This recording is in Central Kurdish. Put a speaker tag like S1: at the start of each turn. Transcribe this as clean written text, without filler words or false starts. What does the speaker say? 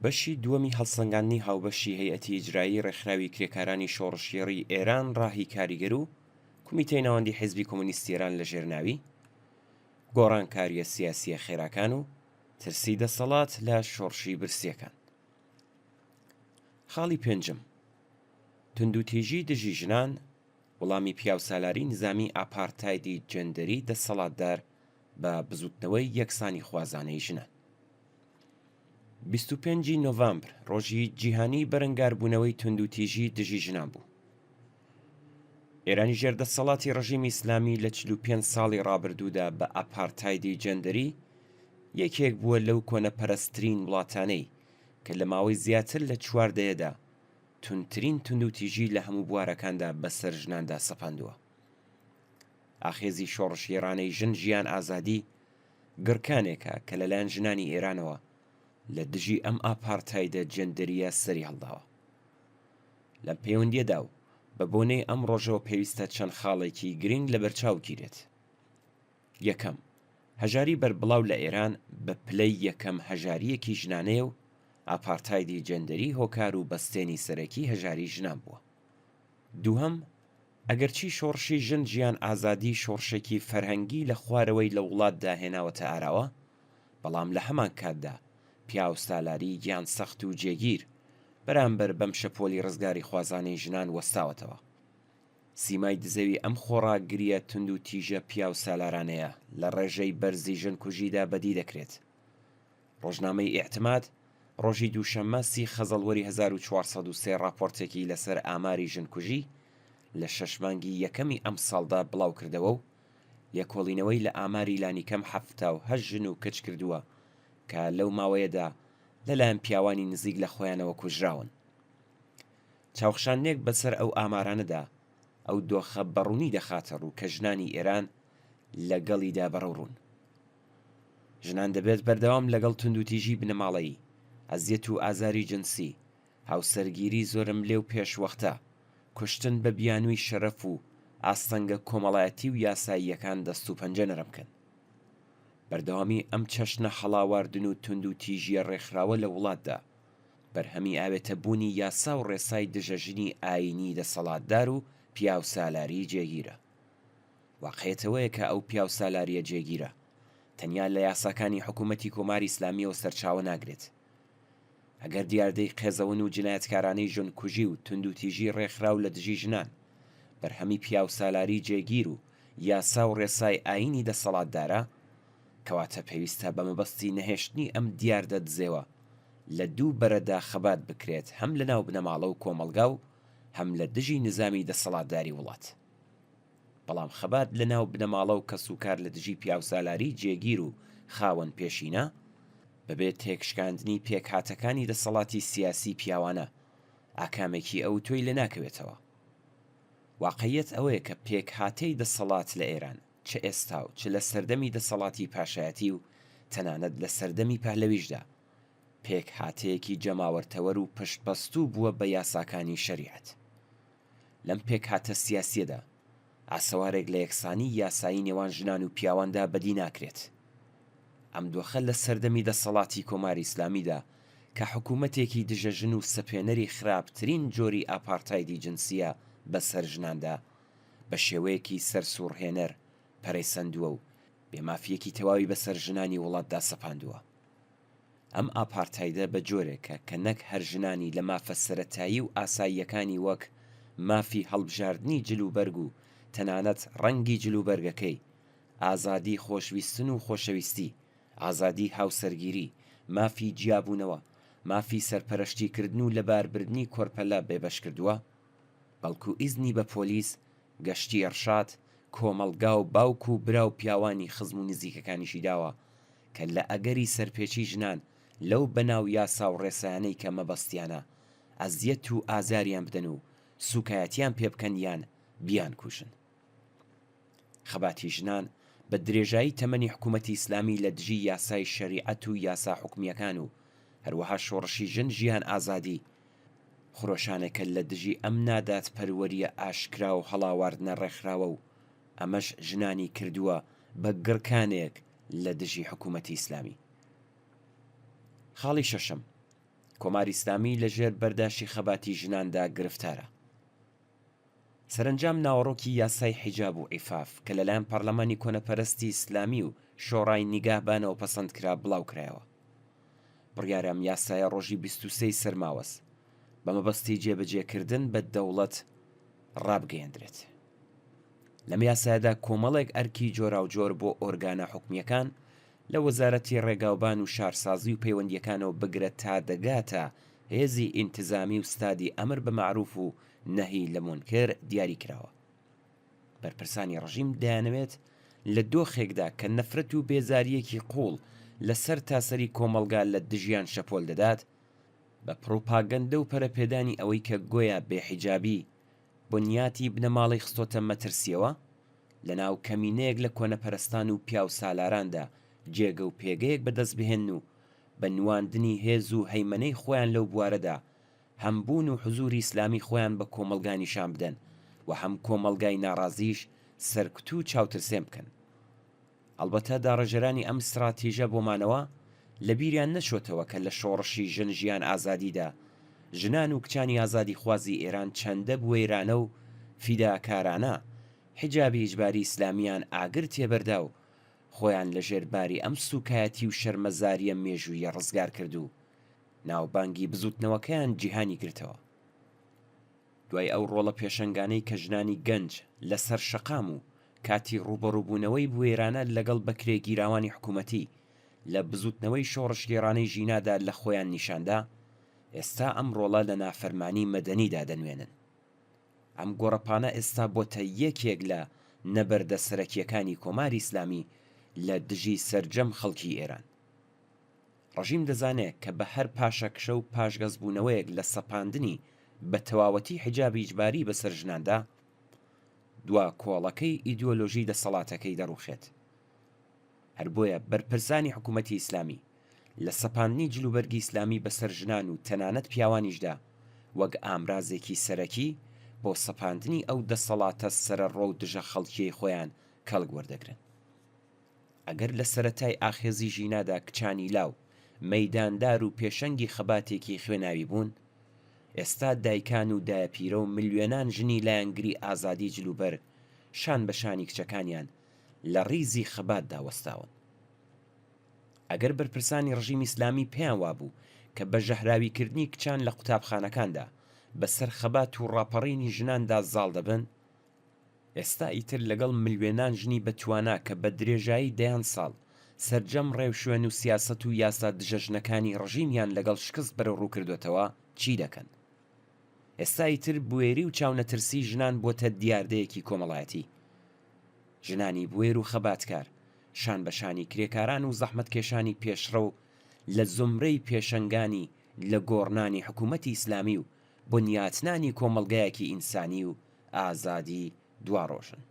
S1: بەشی دووەمی هەڵسەنگاندنی هاوبەشی هەیئەتی ئیجرایی ڕێکخراوی کرێکارانی شۆڕشگێڕی ئێران ڕاهی کاریگەر و کومیتەی ناوەندی حیزبی کۆمۆنیستی ئێران لە ژێر ناوی گۆڕانکارییە سیاسییە خێراکان و ترسی دەسەڵات لە شۆڕشی برسییەکان. خاڵی پێنجم، توندوتیژی دژی ژنان وڵامی پیاوسالاری نزامی ئاپارتایدی جێندەری دەسەڵاتدار بە بزوتنەوەی یەکسانیخوازانەی ژنان. 25 ی نۆڤامبر ڕۆژی جیهانی بەرەنگاربوونەوەی توندوتیژی دژی ژنان بوو. ئێرانی ژێر دەسەڵاتی ڕژیمی ئیسلامی لە 45 ساڵی ڕابردوودا بە ئاپارتایدی جێندەری یەکێک بووە لەو کۆنەپەرستترین وڵاتانەی کە لە ماوەی زیاتر لە چوار دەیەدا توندترین توندوتیژی لە هەموو بوارەکاندا بەسەر ژناندا سەپاندووە. ئاخێزی شۆڕشگێڕانەی ژن ژیان ئازادی گڕکانێکە کە لەلایەن ژنانی ئێرانەوە لە دژی ئەم ئاپارتایدە جێندەرییە سەری هەڵداوە. لەم پەیوەندییەدا و بە بۆنەی ئەم ڕۆژەوە پێویستە چەند خاڵێکی گرنگ لەبەرچاو بگیرێت. یەکەم، هەژاری بەربڵاو لە ئێران بە پلەی یەکەم هەژارییەکی ژنانەیە و ئاپارتایدی جێندەری هۆکار و بەستێنی سەرەکی هەژاری ژنان بووە. دووهەم، ئەگەرچی شۆڕشی ژن ژیان ئازادی شۆڕشێکی فەرهەنگی لە خوارەوەی لە وڵاتدا هێناوەتە ئاراوە، بەڵام لە هەمان کاتدا پیاوسالاری گیان سەخت و جێگیر بەرامبەر بەم شەپۆلی ڕزگاریخوازانەی ژنان وەستاوەتەوە. سیمای دزەوی ئەم خۆڕاگرییە توندوتیژە پیاوسالارانەیە لە ڕێژەی بەرزی ژنکوژیدا بەدی دەکرێت. ڕۆژنامەی ئیعتماد ڕۆژی دووشەممە سی خەزەڵوەری 1403 ڕاپۆرتێکی لەسەر ئاماری ژنکوژی لە شەش مانگی یەکەمی ئەمساڵدا بڵاوکردەوە و لێکۆڵینەوەی لە ئاماری لانیکەم 78 ژن و کچ کردووە کە لەو ماوەیەدا لەلایەن پیاوانی نزیک لە خۆیانەوە کوژراون. چاوخشاندنێک بەسەر ئەو ئامارانەدا ئەو دۆخە بەڕوونی دەخاتە ڕوو کە ژنانی ئێران لەگەڵیدا بەرەوڕوون. ژنان دەبێت بەردەوام لەگەڵ توندوتیژی بنەماڵەیی، ئەزیەت و ئازاری جنسی، هاوسەرگیری زۆرەملێ و پێشوەختە، کوشتن بە بیانووی شەرەف و ئاستەنگە کۆمەڵایەتی و یاساییەکان دەست و پەنجە نەرم بکەن. بەردەوامی ئەم چەشنە هەڵاواردن و توندوتیژییە ڕێکخراوە لە وڵاتدا، بەرهەمی ئاوێتەبوونی یاسا و ڕێسای دژەژنی ئایینی دەسەڵاتدار و پیاوسالاریی جێگیرە. واقعیەت ئەوەیە کە ئەو پیاوسالارییە جێگیرە، تەنیا لە یاساکانی حکوومەتی کۆماری ئیسلامییەوە سەرچاوە ناگرێت. ئەگەر دیاردەی قێزەون و جنایەتکارانەی ژنکوژی و توندوتیژی ڕێکخراو لە دژی ژنان، بەرهەمی پیاوسالاری جێگیر و یاسا و ڕێسای ئایینی دەسەڵاتدارە، کەواتە پێویستە بە مەبەستی نەهێشتنی ئەم دیاردە دزێوە لە دوو بەرەدا خەبات بکرێت هەم لە ناو بنەماڵە و کۆمەڵگا و هەم لە دژی نزامی دەسەڵاتداری وڵات. بەڵام خەبات لە ناو بنەماڵە و کەسوکار لە دژی پیاوسالاری جێگیر و خاوەن پێشینە، بەبێ تێکشکاندنی پێکهاتەکانی دەسەڵاتی سیاسی پیاوانە، ئاکامێکی ئەوتۆی لێ ناکەوێتەوە. واقعیەت ئەوەیە کە پێکهاتەی دەسەڵات لە ئێران، چ ئێستا و چ لە سەردەمی دەسەڵاتی پاشایەتی و تەنانەت لە سەردەمی پەهلەویشدا، پێکهاتەیەکی جەماوەرتەوەر و پشتبەستوو بووە بە یاساکانی شەریعەت. لەم پێکهاتە سیاسییەدا، ئاسەوارێک لە یەکسانیی یاسایی نێوان ژنان و پیاواندا بەدی ناکرێت. ئەم دۆخە لە سەردەمی دەسەڵاتی کۆماری ئیسلامیدا کە حکوومەتێکی دژە ژن و سەپێنەری خراپترین جۆری ئاپارتایدی جنسییە بەسەر ژناندا، بە شێوەیەکی سەرسووڕهێنەر پەرەی سەندووە و بێمافییەکی تەواوی بەسەر ژنانی وڵاتدا سەپاندووە. ئەم ئاپارتایدە بە جۆرێکە کە نەک هەر ژنانی لە مافە سەرەتایی و ئاساییەکانی وەک مافی هەڵبژاردنی جلوبەرگ و تەنانەت ڕەنگی جلوبەرگەکەی، ئازادی خۆشویستن و خۆشەویستی، ئازادی هاوسەرگیری، مافی جیابوونەوە، مافی سەرپەرەشتیکردن و لەباربردنی کۆرپەلە بێبەشکردووە، بەڵکو ئیزنی بە پۆلیس، گەشتی ئیڕشاد، کۆمەڵگا و باوک و برا و پیاوانی خزم و نزیکەکانیشی داوە کە لە ئەگەری سەرپێچی ژنان لەو بەناو یاسا و ڕێسایانەی کە مەبەستیانە ئەزیەت و ئازاریان بدەن و سوکایەتیان پێ بکەن یان بیانکوژن. خەباتی ژنان بە درێژایی تەمەنی حکوومەتی ئیسلامی لە دژی یاسای شەریعەت و یاسا حوکمییەکان و هەروەها شۆڕشی ژن ژیان ئازادی خرۆشانێکە لە دژی ئەم نادادپەروەرییە ئاشکرا و هەڵاواردنە ڕێکخراوە و ئەمەش ژنانی کردووە بە گڕکانێک لە دژی حکوومەتی ئیسلامی. خاڵی شەشەم. کۆماری ئیسلامی لە ژێر بەرداشی خەباتی ژناندا گرفتارە. سەرەنجام ناوەڕۆکی یاسای حیجاب و عیفاف کە لەلایەن پەڕلەمانی کۆنەپەرستی ئیسلامی و شۆڕای نیگاهبانەوە پەسەند کرا بڵاوکرایەوە. بڕیارە ئەم یاسایە ڕۆژی 23 ی سەرماوەز بە مەبەستی جێبەجێکردن بە دەوڵەت ڕابگەیەندرێت. لەم یاسایەدا کۆمەڵێک ئەرکی جۆراوجۆر بۆ ئۆرگانە حکومییەکان لە وەزارەتی ڕێگاوبان و شارسازی و پەیوەندییەکانەوە بگرە تا دەگاتە هێزی ئینتزامی و ستادی ئەمر بە مەعروف و نەهی لە مونکر دیاری کراوە. بەرپرسانی ڕژیم دەیانەوێت لە دۆخێکدا کە نەفرەت و بێزارییەکی قووڵ لە سەرتاسەری کۆمەڵگا لە دژیان شەپۆل دەدات، بە پڕوپاگەندە و پەرەپێدانی ئەوەی کە گۆیا بێ حیجابی بنیاتی بنەماڵەی خستۆتە مەترسییەوە، لەناو کەمینەیەک لە کۆنەپەرستان و پیاوسالاراندا جێگە و پێگەیەک بەدەست بهێنن و بە نواندنی هێز و هەیمەنەی خۆیان لەو بوارەدا هەم بوون و حزووری ئیسلامی خۆیان بە کۆمەڵگا نیشان بدەن و هەم کۆمەڵگای ناڕازیش سەرکوت و چاوترسێن بکەن. ئەڵبەتە داڕێژەرانی ئەم ستراتیژە بۆ مانەوە لە بیریان نەچۆتەوە کە لە شۆڕشی ژن ژیان ئازادیدا ژنان و کچانی ئازادیخوازی ئێران چەندە بوێرانە و فیداکارانە حیجابی ئیجباری ئیسلامییان ئاگر تێبەردا و خۆیان لە ژێر باری ئەم سووکایەتی و شەرمەزارییە مێژوویە ڕزگار کرد و ناوبانگی بزووتنەوەکەیان جیهانی گرتەوە. دوای ئەو ڕۆڵە پێشەنگانەی کە ژنانی گەنج لە سەر شەقام و کاتی ڕووبەڕووبوونەوەی بوێرانە لەگەڵ بەکرێگیراوانی حکوومەتی لە بزووتنەوەی شۆڕشگێڕانەی ژینادا لە خۆیان نیشان دا، ئێستا ئەم ڕۆڵە لە نافەرمانی مەدەنیدا دەنوێنن. ئەم گۆڕەپانە ئێستا بۆتە یەکێک لە نەبەردە سەرەکییەکانی کۆماری ئیسلامی لە دژی سەرجەم خەڵکی ئێران. ڕژیم دەزانێ کە بە هەر پاشەکشە و پاشگەزبوونەوەیەک لە سەپاندنی بە تەواوەتی حیجابی ئیجباری بەسەر ژناندا، دوا کۆڵەکەی ئیدیۆلۆژی دەسەڵاتەکەی دەڕووخێت. هەر بۆیە بەرپرسانی حکوومەتی ئیسلامی لە سەپاندنی جلوبەرگی ئیسلامی بەسەر ژنان و تەنانەت پیاوانیشدا وەک ئامرازێکی سەرەکی بۆ سەپاندنی ئەو دەسەڵاتە سەرەڕۆ و دژە خەڵکییەی خۆیان کەڵک وەردەگرن. ئەگەر لە سەرەتای ئاخێزی ژینادا کچانی لاو مەیداندار و پێشەنگی خەباتێکی خوێناوی بوون، ئێستا دایکان و دایەپیرە و ملیۆنان ژنی لایەنگری ئازادی جلوبەرگ شان بە شانی کچەکانیان لە ڕیزی خەباتدا وەستاون. ئەگەر بەرپرسانی ڕژیمی ئیسلامی پێیان وابوو کە بە ژەهراویکردنی کچان لە قوتابخانەکاندا بە سەر خەبات و ڕاپەڕینی ژناندا زاڵ دەبن، ئێستا ئیتر لەگەڵ ملیۆنان ژنی بە توانا کە بە درێژایی دەیان ساڵ سەرجەم ڕێوشوێن و سیاسەت و یاسا دژە ژنەکانی ڕژیمیان لەگەڵ شکست بەرەوڕوو کردۆتەوە چی دەکەن؟ ئێستا ئیتر بوێری و چاونەترسی ژنان بۆتە دیاردەیەکی کۆمەڵایەتی. ژنانی بوێر و خەباتکار شان بە شانی کرێکاران و زەحمەتکێشانی پێشڕەو لە زومرەی پێشەنگانی لە گۆڕنانی حکوومەتی ئیسلامی و بنیاتنانی کۆمەڵگایەکی ئینسانی و ئازادی دواڕۆژن.